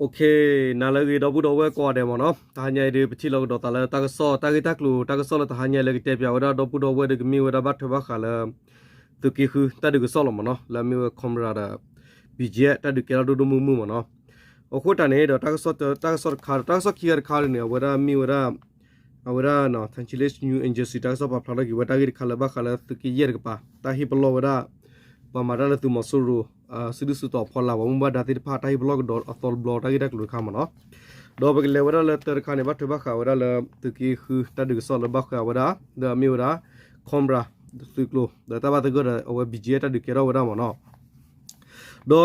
Okay, နၤလၢအဂ့ၤ ဒီပုၢ်ဒီဝဲၢ်ကိးဂၤဒဲးမ့ၢ်နီၤ, တဟါညါအံၤဒီး ပထံၣ်လိာ်ကဒီးသးလၢတၢ်ကစီၣ် တၢ်ဂ့ၢ်တၢ်ကျိၤ တၢ်ကစီၣ်လၢတဟါညါအံၤလၢကတဲပၠးဝဲဒၣ်ဒီပုၢ်ဒီဝဲၢ်ဒီး ကမ့ၢ်ဝဲဒၣ်ဘၣ်ထွဲဘၣ်ဃးလၢ သုးက့ဃု တၢ်ဒုးကစီၣ်လီၤမ့ၢ်နီၤ, လၢအမ့ၢ်ဝဲ Cobra ဒီး BGF တၢ်ဒုးကဲထီၣ်ဒိၣ်ဒိၣ်မုၢ်မုၢ်မ့ၢ်နီၤ. အဃိတၢ်န့ၣ်ဒီး တၢ်ကစီၣ်တၢ်ကစီၣ်တခါဒီး တၢ်ကစီၣ်ခံခါတခါန့ၣ် အဝဲဒၣ်မ့ၢ်ဝဲဒၣ် အဝဲဒၣ် Thanchalik News Agency တၢ်ကစီၣ်ပာ်ဖျါထီၣ်က့ၤဝဲတၢ်ဂ့ၢ်တခါလၢဘၣ်ဃးလၢသုးက့ယဲၢ်တကပၤ တၢ်ဟ့ၣ်ပလီၢ်ဝဲဒၣ် ပှၤမၤတၢ်လၢသုးမီၤစိရိၤ စုဒုၣ်စုတီၤဖီလာ် ပှၤမူဘၣ်ဒါသ့ၣ်တဖၣ် တၢ်ဟ့ၣ်ပလီၢ်ကဒီးအသီတဘျီ တၢ်ဂ့ၢ်တၢ်ကျိၤတခါမ့ၢ်နီၤ. ဒီးပကလဲၤဝဲဒၣ်လၢတၢ်တခါန့ၣ် ဘၣ်ထွဲဘၣ်ဃးဝဲဒၣ်လၢသုးက့ဃု တၢ်ဒုးကစီၣ်လၢဘၣ်ဃးဝဲဒၣ် ဒီးအမ့ၢ်ဝဲဒၣ် Cobra သုးကျိၤ ဒီးတၢ်ဘၣ်သဂၢၢ်ဒီးအဝဲ BGF တၢ်ဒုးကဲထီၣ်ဝဲဒၣ်မ့ၢ်နီၤ.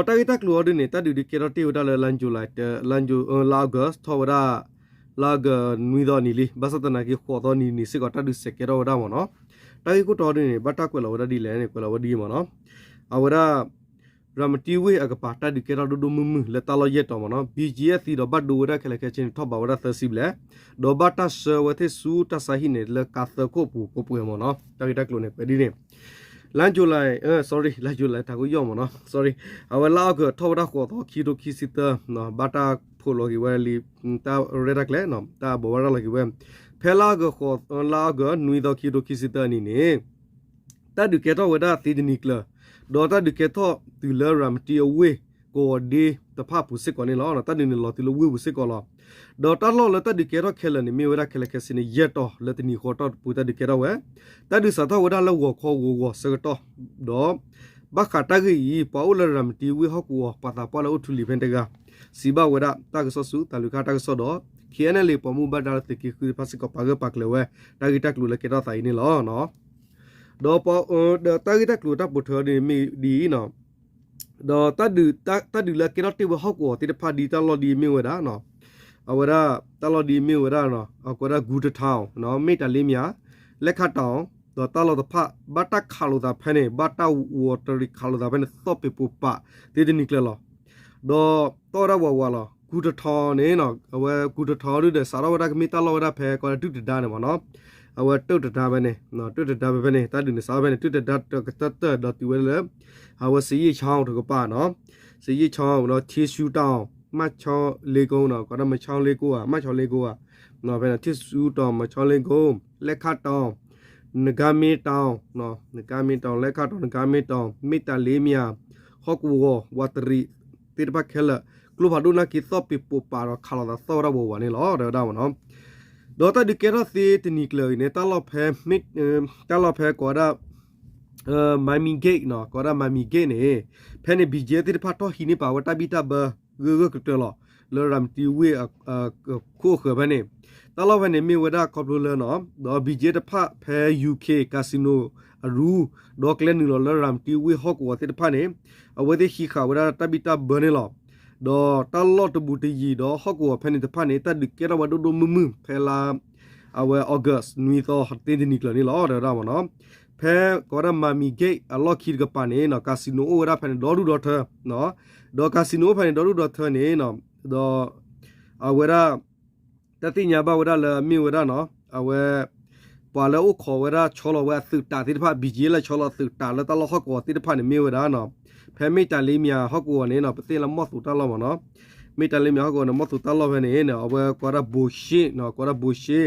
ဒီးတၢ်ဂ့ၢ်တၢ်ကျိၤအီၤဒ်န့ၣ် တၢ်ဒုးဒုးကဲထီၣ်တ့ၢ်ဝဲဒၣ်လၢ လါယူၤလံ လါအီကူး ထီၣ်ဝဲဒၣ် လါအီကူးနွံသီနံၤလံ, ဘၣ်ဆၣ်သနာ်က့ ဃိးသီနံၤန့ၣ်စ့ၢ်ကီး တၢ်ဒုးစဲးကဲထီၣ်ဝဲဒၣ်မ့ၢ်နီၤ. တၢ်ဂ့ၢ်ခိၣ်တီအီၤဒ်န့ၣ် ဘၣ်တၢ်ကွဲးလီၤဝဲဒၣ်ဒ်လဲၣ်န့ၣ် ကွဲးလီၤဝဲဒ်အံၤမ့ၢ်နီၤ. အဝဲဒၣ် ရၤမတံဝ့ၢ်အကပၤ တၢ်ဒုးကဲထီၣ်ဒိၣ်ဒိၣ်မုၢ်မုၢ်လၢတၢ်လီၢ်ယဲၢ်တီၤမ့ၢ်နီၤ, BGF သံဒီးဘၣ်ဒိဝဲဒၣ်ခဲလၢာ်ခဲဆ့န့ၣ် ထီၣ်ဘးဝဲဒၣ်သၢဆံဘျဲၣ်, ဒီးဘၣ်တၢ်ဆှၢဝဲသ့ၣ်ဆူတၢ်ဆါဟံၣ်န့ၣ် လၢကါသၢခိၣ်ပူၤပှဲၤပှဲၤမ့ၢ်နီၤ. တၢ်ဂ့ၢ်တၢ်ကျိၤန့ၣ် ကွဲးဒ်န့ၣ် လါယူၤလံ sorry လါယူၤလံ တၢ်ကယီၣ်မ့ၢ်နီၤ sorry အဝဲလါအီကူးထီၣ်ဝဲဒၣ်ဃိးသီ ခံကထိခံဆံသၢ ဘၣ်တၢ်ဖိးလီၤက့ၤဝဲလံ တၢ်ရဲၣ်တၢ်ကျဲၤ တၢ်ဘိးဘၣ်ရၤလီၤက့ၤဝဲ ဖဲလါအီကူး လါအီကူးနွံသီ ခံကထိခံဆံသၢအနံၤန့ၣ် တၢ်ဒုးကဲထီၣ်ဝဲဒၣ်သ့တနံၤကျၢၤ, ဒီးတၢ်ဒုးကဲထီၣ်တုၤလၢရၤမတံအဝ့ၢ် ကဝီၤဒ့တဖၣ်ပူၤစ့ၢ်ကီးန့ၣ်လီၤ. တၢ်ဒုးန့ၣ်လီၤတုၤလၢဝ့ၢ်ပူၤစ့ၢ်ကီးလီၤ. ဒီးတၢ်လီၢ်လၢတၢ်ဒုးကဲထီၣ်ခဲလၢာ်န့ၣ် မ့ၢ်ဝဲဒၣ်ခဲလၢာ်ခဲဆ့န့ၣ် ယဲၢ်တီၤလၢတနံၤဃီတီၢ်တပူၤ တၢ်ဒုးကဲထီၣ်ဝဲ, တၢ်ဒုးစးထီၣ်ဝဲဒၣ်လၢဂီၤခီဂီၤဂီၤဆၢကတီၢ်, ဒီး ဘၣ်ဃးတၢ်ဂ့ၢ်အံၤ ပှၤအိၣ်လၢရၤမတံဝ့ၢ်ဟီၣ်ကဝီၤ ပှၤသးပှၢ်လၢအိၣ်ထူလံၤဖဲန့ၣ်တဂၤ စံးဘၣ်ဝဲဒၣ်တၢ်ကစီၣ်ဆူသးလွံၢ်ခါတၢ်ကစီၣ်ဒီး KNLA ပှၤမူဘၣ်ဒါလၢသုးက့ဃုတဖၣ်စ့ၢ်ကီး ပာ်ဂၢၢ်ပာ်ကျၢၤဝဲ တၢ်ဂ့ၢ်တၢ်ကျိၤလၢကဲထီၣ်သးအံၤန့ၣ်လီၤ. ဒီးပှၤ ဒီးတၢ်ဂ့ၢ်တၢ်ကျိၤတၢ်ပိာ်ထွဲအီၤဒ်န့ၣ်မ့ၢ်ဒ်အံၤနီၤ, ဒီး တၢ်ဒုးလၢကဲထီၣ်တ့ၢ်ဝဲဟီၣ်ကဝီၤသ့ၣ်တဖၣ်ဒ်တၢ်လီၢ်ဒ်မ့ၢ်ဝဲဒၣ် အဝဲဒၣ် တၢ်လီၢ်ဒ်မ့ၢ်ဝဲဒၣ် အဝဲဒၣ် ကူတထီ မ့ၢ်တၢ်လ့မၠး လဲၣ်ခၣ်တီၤ ဒီးတၢ်လီၢ်တဖၣ် ဘၣ်တၢ်ခးလိာ်သးဖဲန့ၣ် ဘၣ်တၢ်ဝီၤတရံးခးလိာ်သးဖဲန့ၣ် သီၣ်ပ့ၤပိာ်ပာ်သ့တနံၤကျၢၤလီၤ. ဒီးသီၣ်ဝဲဒၣ်ဝးဝးလီၤ ကူတထီန့ၣ် အဝဲကူတထီဒုဒီး စးထီၣ်ဝဲဒၣ်ကမ့ၢ်တၢ်လီၢ်ဝဲဒၣ်ဖဲ ကီးဒၣ်တုၢ်တဒါန့ၣ်မ့ၢ်နီၤ, အဝဲတုၢ်တဒါဖဲန့ၣ် တုၢ်တဒါဖဲဖဲန့ၣ် တၢ်ဒုးန့ၣ်စးထီၣ်ဖဲန့ၣ် တုၢ်တဒါတကတၢၢ်တၢၢ်ဒီးတုၤဝဲလၢ အဝဲစယ့ၣ်ခၠီတကပၤနီၤ, စယ့ၣ်ခၠီဒီး ထံဆူတီၤ မၢ်ဆီလ့ကိနီၤ ကီးဒၣ်မၢ်ဆီလ့ကိဧါ မၢ်ဆီလ့ကိဧါ, ဖဲန့ၣ် ထံဆူတီၤ မၢ်ဆီလ့ကိ လဲၣ်ခၣ်တီၤ နဂါမ့တီၤ နဂါမ့တီၤ လဲၣ်ခၣ်တီၤ နဂါမ့တီၤ မ့ၢ်တၢ်လ့မၠး ဟီၣ်ကဝီၤ ဝးတရံး သ့ၣ်တဖၣ်ခဲလၢာ် ကျိဖးဒိၣ်နာ်က့သီၣ်ပ့ၤပိာ်ပာ်ဒီးခးလိာ်သးသီၣ်ဝဲဒၣ်ဝးဝးန့ၣ်လီၤ တဲဝဲဒၣ်မ့ၢ်နီၤ. ဒီးတၢ်ဒုးကဲထီၣ်သ့တနံၤကျၢၤအံၤန့ၣ် တၢ်လီၢ်ဖဲ တၢ်လီၢ်ဖဲကိးဝဲဒၣ် Miming Gate နီၤ ကိးဝဲဒၣ် Miming Gate န့ၣ် ဖဲန့ၣ် BGF သ့ၣ်တဖၣ်ထီၣ်ဟံးန့ၢ်ပာ်ဝဲတၢ်ဘံၣ်တၢ်ဘၢ ဂၢၢ်ဂၢၢ်ကျၢၤကျၢၤလီၤ လၢရၤမတံဝ့ၢ် ခိၣ်အဃၢၤဖဲန့ၣ်, တၢ်လီၢ်ဖဲန့ၣ်မ့ၢ်ဝဲဒၣ်ခီဖျိလၢနီၤ ဒီး BGF တဖၣ်ဖဲ ယူခ့ casino အရူ ဒီးကျဲနုာ်လီၤလၢရၤမတံဝ့ၢ်ဟီၣ်ကဝီၤသ့ၣ်တဖၣ်န့ၣ် အဝဲသ့ၣ်ဟံးဃာ်ဝဲဒၣ်တၢ်ဘံၣ်တၢ်ဘၢန့ၣ်လီၤ. ဒီးတၢ်လီၢ်တဘူးတယံၤဒီးဟီၣ်ကဝီၤဖဲန့ၣ်တဖၣ်န့ၣ် တၢ်ဒုးကဲထီၣ်ဝဲဒိၣ်ဒိၣ်မုၢ်မုၢ် ဖဲလါ အဝဲ August နွံသီသ့တနံၤကျၢၤန့ၣ်လီၤ တဲဝဲဒၣ်မ့ၢ်နီၤ. ဖဲကိးဝဲဒၣ် Miming Gate အလီၢ်ခံတကပၤန့ၣ်နီၤ casino အိၣ်ဝဲဒၣ်ဖဲန့ၣ်ဒီဒူၣ်ဒီထၢ ဒီး casino အိၣ်ဖဲန့ၣ်ဒီဒူၣ်ဒီထၢန့ၣ်နီၤ ဒီး အဝဲဒၣ် တၢ်သ့ၣ်ညါဘၣ်ဝဲဒၣ်လၢအမ့ၢ်ဝဲဒၣ်နီၤ အဝဲ ပှၤလၢအိၣ်ခိးဝဲဒၣ်ဆီလီၤဝဲအသုးတးသ့ၣ်တဖၣ် BGF လၢဆီလီၤအသုးတးလၢတၢ်လီၢ်ဟီၣ်ကဝီၤသ့ၣ်တဖၣ်န့ၣ်မ့ၢ်ဝဲဒၣ်နီၤ ဖဲမ့ၢ်တၢ်လ့မၠးဟီၣ်ကဝီၤန့ၣ်နီၤ ပသ့ၣ်လၢမီၢ်သူးတၢ်လီၢ်မ့ၢ်နီၤ မ့ၢ်တၢ်လ့မၠးဟီၣ်ကဝီၤန့ၣ် မီၢ်သူးတၢ်လီၢ်ဖဲန့ၣ်န့ၣ် အဝဲကိးဒၣ် ဘိးရှ့ ကိးဒၣ် ဘိးရှ့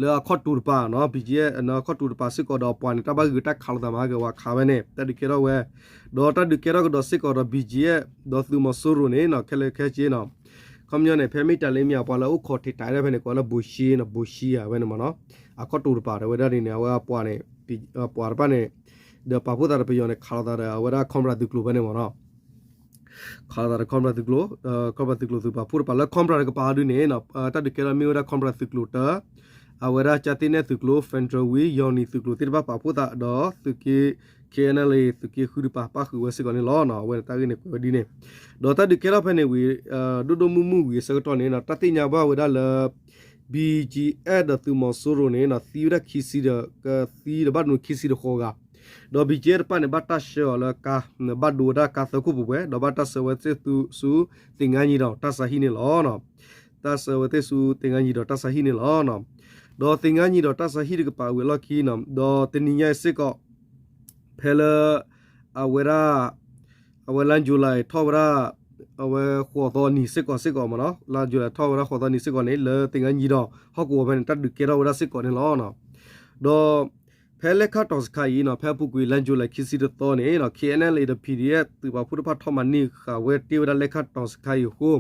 လၢအခီၣ်တူာ်တပၤနီၤ BGF အခီၣ်တူာ်တပၤစ့ၢ်ကီးဒီးပှၤန့ၣ် တၢ်ဘၣ်ဂုာ်တၢ်ခးလိာ်သးမၤက့ၤဝဲခးဝဲန့ၣ် တၢ်ဒုးကဲထီၣ်ဝဲ ဒီးတၢ်ဒုးကဲထီၣ်ကဒီးစ့ၢ်ကီးဒီး BGF ဒီးသုးမီၤစိရိၤန့ၣ်နီၤ ခဲလၢာ်ခဲဆ့နီၤ ခီပညီန့ၣ် ဖဲမ့ၢ်တၢ်လ့မၠးပှၤလၢအိၣ်ခိးထံးတးဒၣ်ဖဲန့ၣ် ကိးလၢ ဘိးရှ့ နီၤ ဘိးရှ့ ဧါ ဝဲန့ၣ်မ့ၢ်နီၤ အခီၣ်တူာ်တပၤဒီးဝဲဒၣ်န့ၣ် အဝဲအပှၤန့ၣ် ပှၤတဖၣ်န့ၣ် ဒီးပာ်ဖှိၣ်သးဒီးပယီၤန့ၣ် ခးလိာ်သးဒီးအဝဲဒၣ် Cobra သုးကျိၤဖဲန့ၣ်မ့ၢ်နီၤ ခးလိာ်သးဒီး Cobra သုးကျိၤ Cobra သုးကျိၤသုးပာ်ဖှိၣ်တပၤလၢ Cobra တကပၤဒုန့ၣ် တၢ်ဒုးကဲထီၣ်မ့ၢ်ဝဲဒၣ် Cobra သုးကျိၤတၢ အဝဲဒၣ်ကၠၢ်သ့ၣ်နဲၣ်သုးကျိၤ Federal Wing ယီၤနံၤသုးကျိၤသ့ၣ်တဖၣ်ပာ်ဖှိၣ်သးဒီးသုးက့ KNLA သုးက့ဃုတပၤ ပၣ်ဃုာ်ဝဲစ့ၢ်ကီးန့ၣ်လီၤ. အဝဲန့ၣ်တၢ်ဂ့ၢ်န့ၣ်ကွဲးဝဲဒ်န့ၣ် ဒီးတၢ်ဒုးကဲထီၣ်ဖဲန့ၣ်ဝံၤ ဒိၣ်ဒိၣ်မုၢ်မုၢ်ဝံၤအဆၢကတီၢ်န့ၣ် တၢ်သ့ၣ်ညါဘၣ်ဝဲဒၣ်လၢ BGF ဒီးသုးမီၤစိရိၤန့ၣ် သံဝဲဒၣ်ခံဆံဒီး ကသံဒီးဘၣ်ဒိခံဆံတဃီဂၤ ဒီး BGF တဖၣ်န့ၣ် ဘၣ်တၢ်ဆှၢအီၤလၢကါ ဘၣ်ဒိဝဲဒၣ်ကါသၢခိၣ်ပူၤပှဲၤ ဒီးဘၣ်တၢ်ဆှၢဝဲသ့ၣ်ဆူ သ့ၣ်ငါနံၤဒီးတၢ်ဆါဟံၣ်န့ၣ်လီၤ. တၢ်ဆှၢဝဲသ့ၣ်ဆူသ့ၣ်ငါနံၤဒီးတၢ်ဆါဟံၣ်န့ၣ်လီၤ. ဒီးသ့ၣ်ငါနံၤဒီးတၢ်ဆါဟံၣ်တကပၤဝံၤအလီၢ်ခံနီၤ ဒီးတနံၤညါအံၤစ့ၢ်ကီး ဖဲလၢ အဝဲဒၣ် အဝဲလါယူၤလံ ထီၣ်ဝဲဒၣ် အဝဲဃိးသီနံၤစ့ၢ်ကီးစ့ၢ်ကီးမ့ၢ်နီၤ, လါယူၤလံထီၣ်ဝဲဒၣ်ဃိးသီနံၤစ့ၢ်ကီးန့ၣ် လၢသ့ၣ်ငါယံၤဒီး ဟီၣ်ကဝီၤဖဲန့ၣ် တၢ်ဒုးကဲထီၣ်ဝဲဒၣ်စ့ၢ်ကီးန့ၣ်လီၤ. ဒီး ဖဲလဲခၣ်တီၤစခါအံၤနီၤ ဖဲအပူၤကွံာ်လါယူၤလံခံဆံတသီန့ၣ် KNLA ဒီး PDF သုးပာ်ဖှိၣ်တဖၣ်ထီၣ်မၤန့ၢ်ဃာ်ဝဲတ့ၢ်ဝဲဒၣ်လဲခၣ်တီၤစခါအံၤအဃိ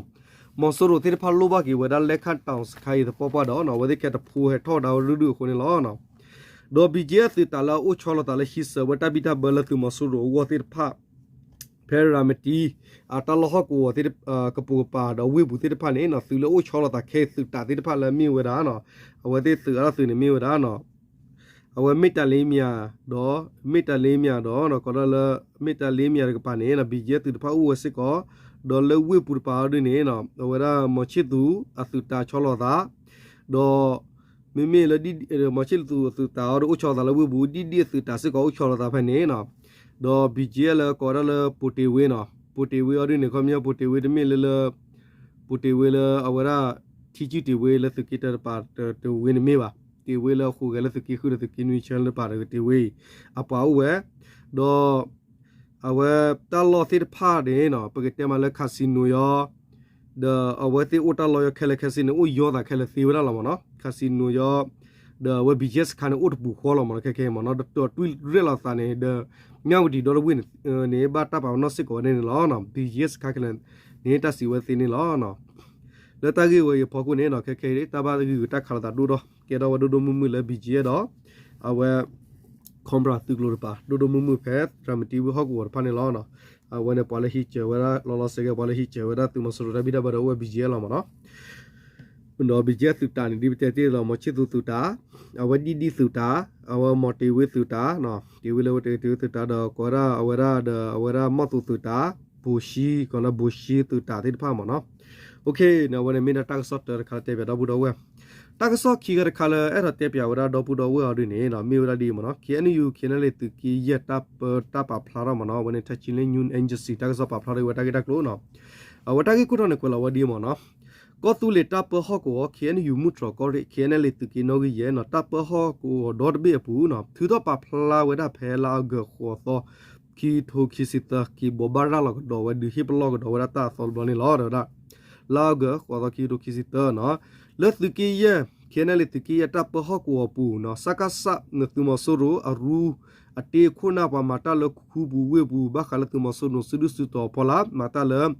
မီၤစိရိၤသ့ၣ်တဖၣ်လိၣ်ဘၣ်က့ၤဝဲဒၣ်လဲခၣ်တီၤစခါအံၤ သပှၢ်ပှၢ်ဒီးနီၤ အဝဲသ့ၣ်ခဲတဖိဟဲထီၣ်ဝဲဒၣ်ဒူၣ်ဒူၣ်အဃိန့ၣ်လီၤ. ဒီး ဘီကၠ့ သုးတၢ်လၢအအိၣ်ဆီလီၤသးလၢဟံးစၢၤဝဲတၢ်ဘံၣ်တၢ်ဘၢလၢသုးမီၤစိရိၤအဂီၢ်သ့ၣ်တဖၣ် ဖဲရၤမတံ အတၢ်လီၢ်ဟီၣ်ကဝီၤ ကပိာ်ကပၤဒီးဝ့ၢ်ပူၤသ့ၣ်တဖၣ်န့ၣ်နီၤ သုးလၢအိၣ်ဆီလီၤသးခဲအံၤသုးတၢ်သ့ၣ်တဖၣ်လၢမ့ၢ်ဝဲဒၣ်နီၤ အဝဲသ့ၣ်သုးအါထီၣ်သုးန့ၣ်မ့ၢ်ဝဲဒၣ်နီၤ အဝဲမ့ၢ်တၢ်လ့မံၤဒီး မ့ၢ်တၢ်လ့မံၤဒီး ကိးဒၣ်လၢ မ့ၢ်တၢ်လ့မံၤတကပၤန့ၣ်နီၤ ဘီကၠ့ သုးတဖၣ်အိၣ်ဝဲစ့ၢ်ကီး ဒီးလၢဝ့ၢ်ပူၤတပၤအီၤဒ်န့ၣ်နီၤ အဝဲဒၣ်မီၤဆံၣ်သူးအသုးတၢ်ဆီလီၤသး ဒီး မ့မ့ၢ်လၢ မီၤဆံၣ်သူးအသုးတၢ်အီၤဒ်အိၣ်ဆီလီၤသးလၢဝ့ၢ်ပူၤ ဒ်ဒ်အသုးတၢ်စ့ၢ်ကီးအိၣ်ဆီလီၤသးဖဲန့ၣ်နီၤ ဒီးဘီကၠ့လၢကိးဝဲဒၣ်လၢ ပိာ်တ့ၤဝ့နီၤ ပိာ်တ့ၤဝ့အီၤဒ်န့ၣ် ခီပညီပိာ်တ့ၤဝ့တမ့ၢ်လၢလၢ ပိာ်တ့ၤဝ့လၢအဝဲဒၣ် ထံကုတ့ၤဝ့လၢသုးက့တၢ်တပၤတဝ့န့ၣ်မ့ၢ်ဘၣ် တ့ၤဝ့လၢအဃိဂဲၤလၢသုးက့ဃုဒီးသုးက့နွံဆၢတပၤတဝ့အံၤ အပှၤအိၣ်ဝဲ ဒီး အဝဲတၢ်လီၢ်သ့ၣ်တဖၣ်န့ၣ်နီၤ ပကတဲမးလၢ casino ယီၤ ဒီးအဝဲသ့ၣ်အိၣ်တၢ်လီၢ်ယီၤခဲလၢာ်ခဲဆ့န့ၣ် အိၣ်ယီၤသးခဲလၢာ်သ့ဝဲဒၣ်လီၤမ့ၢ်နီၤ casino ယီၤ ဒီးအဝဲ ဘီကၠ့ စခါန့ၣ် အိၣ်တပူၤဃီလီၤမ့ၢ်နီၤ ခဲခဲအံၤမ့ၢ်နီၤ ဒီးတီၤတွံၢ်ရဲၣ်လီၤသးန့ၣ် ဒီး မၠၣ်ဝတံၤဒီတဝ့ၢ်န့ၣ် ဘၣ်တၢ်ပာ်ပနီၣ်စ့ၢ်ကီးဝဲန့ၣ်န့ၣ်လီၤ ဘီကၠ့ စခါခဲလၢာ်န့ၣ် တၢ်စံးဝဲသ့န့ၣ်လီၤ လၢတၢ်ဂ့ၢ်ဝဲအံၤအဖီခိၣ်န့ၣ်နီၤ ခဲခဲအံၤ တၢ်ဘၣ်ဂံာ်ဂူာ်တၢ်ခးလိာ်သးဒိၣ်ဒီး ကဲထီၣ်ဝဲဒိၣ်ဒိၣ်မုၢ်မုၢ်လၢ ဘီကၠ့ ဒီး အဝဲ ခီဘြၣ်သုးကျိၤတပၤ ဒိၣ်ဒိၣ်မုၢ်မုၢ်ဖဲ ရၤမတံဝ့ၢ်ဟီၣ်ကဝီၤတဖၣ်န့ၣ်လီၤ. အဝဲန့ၣ်ပှၤလၢဟံးစၢၤဝဲဒၣ် လီၤလီၤဆဲးကဲ ပှၤလၢဟံးစၢၤဝဲဒၣ်သုးမီၤစိရိၤတၢ်ဘံၣ်တၢ်ဘၢဒီးအိၣ်ဝဲ ဘီကၠ့ လီၤမ့ၢ်နီၤ ဒီး ဘီကၠ့ သုးတၢ်န့ၣ် ဒ်ပတဲတ့ၢ်လီၤ မီၤဆံၣ်သူးသုးတၢ် အဝဲဒ်ဒ်သုးတၢ် အဝဲမီၤတ့ၤဝ့သုးတၢ် တ့ၤဝ့လၢဝဲတ့ၤဝ့သုးတၢ်ဒီး ကိးဝဲဒၣ်အဝဲဒၣ်ဒီး အဝဲဒၣ်မီၢ်သူးသုးတၢ် ဘိၣ်ၡံ ကိးလၢဘိၣ်ၡံသုးတၢ်သ့ၣ်တဖၣ်မ့ၢ်နီၤ အဝဲန့ၣ်မ့ၢ်ဒၣ်တၢ်ကစီၣ်တၢတခါလၢတဲပၠးဒီပုၢ်ဒီဝဲၢ် တၢ်ကစီၣ်ခံခါတခါလၢအဲၣ်ဒိးတဲပၠးဝဲဒၣ်ဒီပုၢ်ဒီဝဲၢ်အီၤဒ်န့ၣ် မ့ၢ်ဝဲဒၣ်ဒ်အံၤမ့ၢ်နီၤ KNU KNLA သုးက့ယဲၢ်တၢ်ပၢတၢ်ပာ်ဖျါထီၣ်မ့ၢ်နီၤ အဝဲန့ၣ် Tachin News Agency တၢ်ကစီၣ်ပာ်ဖျါထီၣ်ဝဲတၢ်ဂ့ၢ်တၢ်ကျိၤနီၤ အဝဲတၢ်ဂ့ၢ်ခိၣ်တီန့ၣ်ကွဲးလီၤဝဲဒ်အံၤမ့ၢ်နီၤ ကီၢ်သူလ့ၤတၢ်ပၢဟီၣ်ကဝီၤ KNU မုၢ်တြီၢ်ကီၢ်ရ့ၣ် KNLA သုးက့နီၣ်ဂံၢ်ယဲၢ်နီၤ တၢ်ပၢဟီၣ်ကဝီၤဒီတဘ့ၣ်အပူၤနီၤ ထုးထီၣ်ပာ်ဖျါဝဲဒၣ်ဖဲလါအီကူးဃိးသီ ခံကထိခံဆံသၢ က့ၤဘိးဘၣ်ရၤလီၤကဒီးဝဲဒုးဟ့ၣ်ပလီၢ်ကဒီးဝဲဒၣ်တၢ်အသီတဘျီန့ၣ်လီၤ တဲဝဲဒၣ် လါအီကူးဃိးသီ ခံကထိခံဆံသၢနီၤ လၢသုးက့ယဲၢ် KNLA သုးက့ယဲၢ်တၢ်ပၢဟီၣ်ကဝီၤအပူၤနီၤ စကစ သုးမီၤစိရိၤအရူ အတ့ခိၣ်နၢ်ပှၤမၤတၢ်လၢခူပူၤဝ့ၢ်ပူၤ ဘၣ်ဃးလၢသုးမီၤစိရိၤစုဒုၣ်စုတီၤအဖီလာ် မၤတၢ်လၢ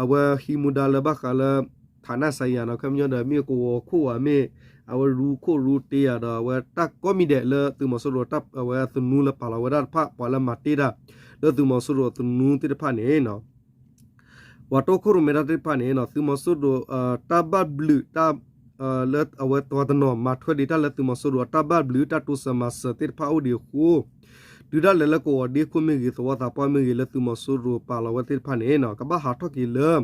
အဝဲဟံးမူဒါလၢဘၣ်ဃးလၢ ဌာနဆိုင်ရာနီၤ ခီပညီဒီးမ့ၢ်ကဝီၤခိၣ်ဝဲမ့ၢ် အဝဲရူခိၣ်ရူတ့ယၤဒီး အဝဲတၢ်ကိးမံၤဒဲးလၢသုးမီၤစိရိၤ အဝဲသနူလၢပာ်လီၤဝဲဒၣ်တဖၣ် ပှၤလၢမၤတ့တၢ် လၢသုးမီၤစိရိၤအသနူသ့ၣ်တဖၣ်န့ၣ် ပှၤတီခိၣ်ရိၣ်မဲတၢ်သ့ၣ်တဖၣ်န့ၣ် သုးမီၤစိရိၤ တၢ်ဘၣ်ဘျုး လၢအဝဲတနီၤနီၤ မၤထွဲဒံးတၢ်လၢသုးမီၤစိရိၤအတၢ်ဘၣ်ဘျုးတၢ်တိစၢၤမၤစၢၤသ့ၣ်တဖၣ်အိၣ်ဒံးအဃိ တုၤဒၣ်လဲာ်လၢကဝီၤဒ့ခိၣ်မ့ၢ်ဂ့ၤ သဝီသးပှၢ်မ့ၢ်ဂ့ၤ လၢသုးမီၤစိရိၤပာ်လီၤဝဲသ့ၣ်တဖၣ်န့ၣ် ကဘၣ်ဟးထီၣ်က့ၤလၢ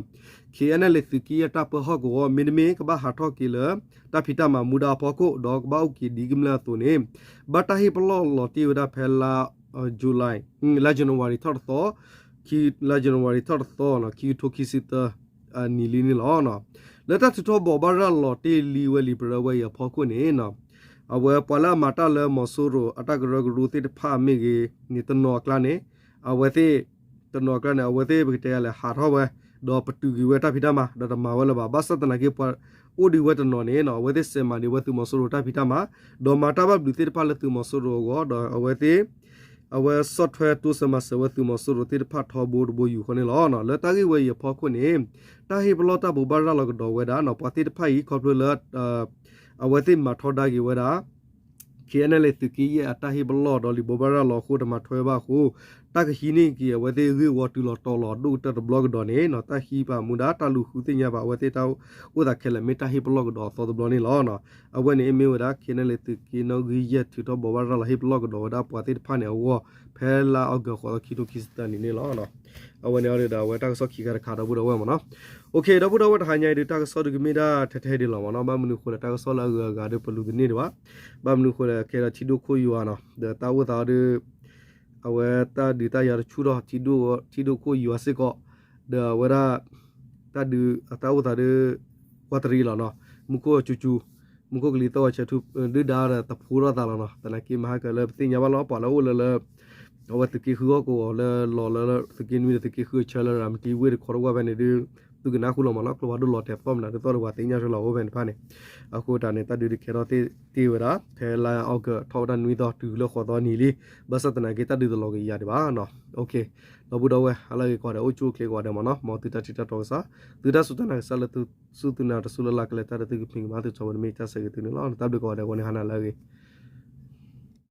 KNLA သုးက့ယဲၢ်တၢ်ပၢဟီၣ်ကဝီၤ မ့တမ့ၢ် ကဘၣ်ဟးထီၣ်က့ၤလၢ တၢ်ဖံးတၢ်မၤမူဒါအဖီခိၣ် ဒီးကဘၣ်အိၣ်က့ၤဒ်ကမျၢၢ်အသိးန့ၣ် ဘၣ်တၢ်ဟ့ၣ်ပလီၢ်လီၤတ့ၢ်ဝဲဒၣ်ဖဲလါ July လါ January ထီၣ်တသီ လါ January ထီၣ်တသီ ခံကထိခံဆံသၢ အနံၤလံန့ၣ်လီၤ. လၢတၢ်ထုးထီၣ်ဘိးဘၣ်ရၤလီၤတ့ၢ်လံဝဲလံာ်ပရၢဝဲအံၤအဖီခိၣ်န့ၣ် အဝဲပှၤလၢအမၤတၢ်လၢမီၤစိရိၤအတၢ်ကရၢကရိသ့ၣ်တဖၣ်မ့ၢ်ဂ့ၤန့ၣ် တနီၤအကျါန့ၣ် အဝဲသ့ၣ် တနီၤအကျါန့ၣ် အဝဲသ့ၣ်ပကတဲယၤလဲၣ် ဟးထီၣ်ဝဲ ဒီးပတုာ်က့ၤဝဲတၢ်ဖံးတၢ်မၤ ဒီးတမၤဝဲလၢၤဘၣ်. ဘၣ်ဆၣ်သနာ်က့ ပှၤအိၣ်ဒံးဝဲတနီၤန့ၣ် အဝဲသ့ၣ်စဲးမၤဒံးဝဲသုးမီၤစိရိၤတၢ်ဖံးတၢ်မၤ ဒီးမၤတၢ်ဘၣ်ဘျုးသ့ၣ်တဖၣ်လၢသုးမီၤစိရိၤအဂီၢ် ဒီးအဝဲသ့ၣ် အဝဲဆီၣ်ထွဲတိစၢၤမၤစၢၤဝဲသုးမီၤစိရိၤသ့ၣ်တဖၣ်ထီဘိတဘိယူၢ်ဃီန့ၣ်လီၤ. လၢတၢ်ဂ့ၢ်ဝဲအံၤအဖီခိၣ်န့ၣ် တၢ်ဟ့ၣ်ပလီၢ်တၢ်ဘိးဘၣ်ရၤလီၤကဒီးဝဲဒၣ် ပှၤသ့ၣ်တဖၣ်အံၤ ခီဖျိလၢ အဝဲသ့ၣ်မၤထီဒါက့ၤဝဲဒၣ် KNLA သုးက့ယဲၢ်အတၢ်ဟ့ၣ်ပလီၢ်ဒီးလံာ်ဘိးဘၣ်ရၤလီၤအဃိ တမၤထွဲဘၣ်အဃိ တၢ်ကဟံးန့ၢ်က့ၤအဝဲသ့ၣ်ဂ့ၢ်ဝီတုၤလီၤတီၤလီၤဒိၣ်ကတၢၢ်တဘျီကဒီးန့ၣ် တၢ်ဟံးပာ်မူဒါတၢ်လူၤဃုသ့ၣ်ညါဘၣ်အဝဲသ့ၣ်တၢ်အိၣ်သးခဲလၢာ် မ့ၢ်တၢ်ဟ့ၣ်ပလီၢ်ကဒီးအသီတဘျီန့ၣ်လီၤ. အဝဲန့ၣ်မ့ၢ်ဝဲဒၣ် KNLA သုးက့နီၣ်ဂံၢ်ယဲၢ်ထုးထီၣ်ဘိးဘၣ်ရၤလီၤဟ့ၣ်ပလီၢ်ကဒီးဝဲဒၣ်ပှၤသ့ၣ်တဖၣ်န့ၣ်အဂီၢ် ဖဲလါအီကူးဃိးသီ ခံကထိခံဆံသၢနံၤန့ၣ်လီၤ. အဝဲန့ၣ်အီၤဒီးအဝဲတၢ်ကစီၣ်ခံခါတခါဒီပုၢ်ဒီဝဲၢ်မ့ၢ်နီၤ. ဒီပုၢ်ဒီဝဲၢ်တဟါညါအံၤဒုး တၢ်ကစီၣ်ဒုးကမ့ၢ်ဒၣ်ထဲထဲဒ်လီၤမ့ၢ်နီၤ. ဘၣ်မနုၤအဃိလဲၣ် တၢ်ကစီၣ်လၢအဂုၤအဂၤဒီးပလူၤတန့ၢ်ဒံးဘၣ်. ဘၣ်မနုၤအဃိလဲၣ် ခဲဒီးထံဒိၣ်ခိၣ်ယွၤနီၤ ဒီးတၢ်အိၣ်သးဒီး အဝဲတၢ်ဒုးတၢ်ယၤတဆူၣ်ထီၣ် ထံဒိၣ်ခိၣ်ယွၤစ့ၢ်ကီး ဒီးအဝဲဒၣ် တၢ်ဒုးတၢ်အိၣ်သးဒီး ကွၢ်တရံးလီၤနီၤ. မူခိၣ်ကၠူကၠူ မူခိၣ်ကလံၤသီၣ်ဝဲဆဲးထူ ဒုၣ်ဒါဒီးတဖိထီၣ်သးလီၤနီၤ. သနာ်က့မဟါကလၢပသ့ၣ်ညါဘၣ်လီၤ ပှၤလၢအိၣ်လၢလၢ အဝဲသုးက့ဃုအီၣ်ကဝီၤလၢလီၤလၢသုးက့နွံဒီးသုးက့ဃုအဆၢလၢရၤမတံဝ့ၢ်တခီတဝၢ်ဖဲန့ၣ်ဒုး သုကနၢ်ဟူလီၤမးနီၤ ကျိဖးဒိၣ်လီၤတဲာ်သီၣ်မနုၤဒ်သိးဒီးပှၤသ့ၣ်ညါထွဲလီၤအိၣ်ဖဲန့ၣ်တဖၣ်န့ၣ်. အဃိတၢ်န့ၣ် တၢ်ဒုးတကဲထီၣ်သ့ၣ်တ့ၢ်ဝဲဒၣ် ဖဲလါအီကူးထီၣ်ဝဲဒၣ်နွံသီတုၤလၢဃိးသီနံၤလံ. ဘၣ်ဆၣ်သနာ်က့တၢ်ဒုးတလီၤက့ၤယၤဒံးဘၣ်နီၤ. ဒီပုၢ်ဒီဝဲၢ် ဟါလၢအဂ့ၤကိးဂၤဒဲး အိၣ်ဆူၣ်အိၣ်ချ့ကိးဂၤဒဲးမးနီၤ. မ်သုတၢ်ထံၣ်တၢ်တီကစၢ် သုတၢ်စူၢ်တၢ်နာ်ကစၢ်လၢသုစူၢ်သုနာ်တစူၢ်လၢ်လၢ်ကလဲၤတၢ်ဒီးသုကဖံးကမၤသုထီဘိန့ၣ်မ့ၢ်တၢ်ဆၢဂ့ၤသုန့ၣ်လီၤ. တၢ်ဘျုးကိးဂၤဒဲးအဂီၢ်န့ၣ် ဟါနၤလၢအဂ့ၤ